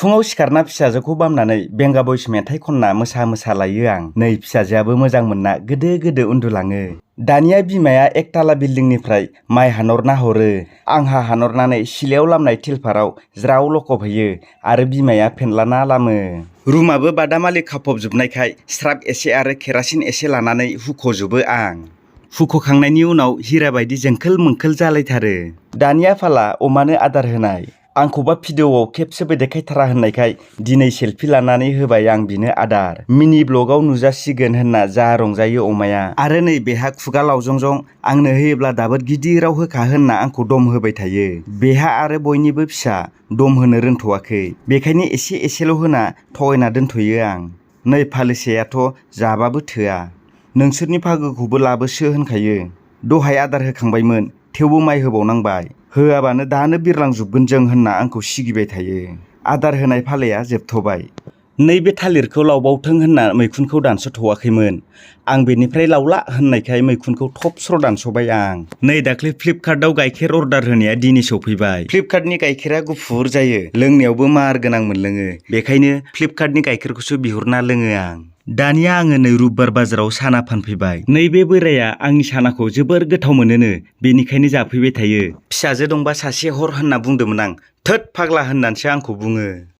फुङाव सिखारना फिसाजोखौ बामनानै बेंगा बयस मेथाइ खनना मोसा मोसा लायो आं। नै फिसाजोआबो मोजां मोनना गोदो गोदो उन्दुलाङो। दानिया बिमाया एकताला बिल्डिंनिफ्राय माइ हानहरना हरो। आंहा हानहरनानै सिलायाव लामनाय तिलफाराव ज्राव लखबहैयो आरो बिमाया फेनलाना लामो। रुमाबो बादामालि खाफबजोबनायखाय स्राब एसे आरो केरासिन एसे लानानै हुख'जोबो आं। हुख'खांनायनि उनाव हिरा बायदि जोंखोल मोंखोल जालायथारो। दानिया फाला अमानो आदार होनाय। आंखौबा भिडिअ'आव खेबसेबो देखायथारा होननायखाय दिनै सेल्फि लानानै होबाय आं बिनो आदार। मिनि ब्लगाव नुजासिगोन होनना जा रंजायो अमाया। आरो नै बेहा खुगा लावजंजं आंनो होयोब्ला दाबोद गिदिराव होखा होनना आंखौ दम होबाय थायो। बेहा आरो बयनिबो फिसा दम होनो रोंथ'वाखै। बेखायनो एसे एसेल' होना थगायना दोनथ'यो आं। नै फालोसेयाथ' जाबाबो थोआ। नोंसोरनि फागोखौबो लाबोसो होनखायो। दहाय आदार होखांबायमोन थेवबो माइ होबावनांबाय। होआबानो दानो बिरलांजोबगोन जों होनना आंखौ सिगिबाय थायो। आदार होनाय फालाया जोबथ'बाय। नैबे थालिरखौ लावबावथों होनना मैखुनखौ दानस'थ'वाखैमोन। आं बेनिफ्राय लावला होननायखाय मैखुनखौ थब स्र' दानस'बाय आं। नै दाख्लै फ्लिपकार्टआव गाइखेर अर्डार होनाया दिनै सफैबाय। फ्लिपकार्टनि गाइखेरा गुफुर जायो। लोंनायावबो मार गोनां मोनलोङो। बेखायनो फ्लिपकार्टनि गाइखेरखौसो बिहरना लोङो आं। दानिया आङो नै रुबबार बाजाराव साना फानफैबाय। नैबे बोराया आंनि सानाखौ जोबोर गोथाव मोनोनो बेनिखायनो जाफैबाय थायो। फिसाजो दंबा सासे हर होनना बुंदोंमोन आं। थोद फाग्ला होननानैसो आंखौ बुङो।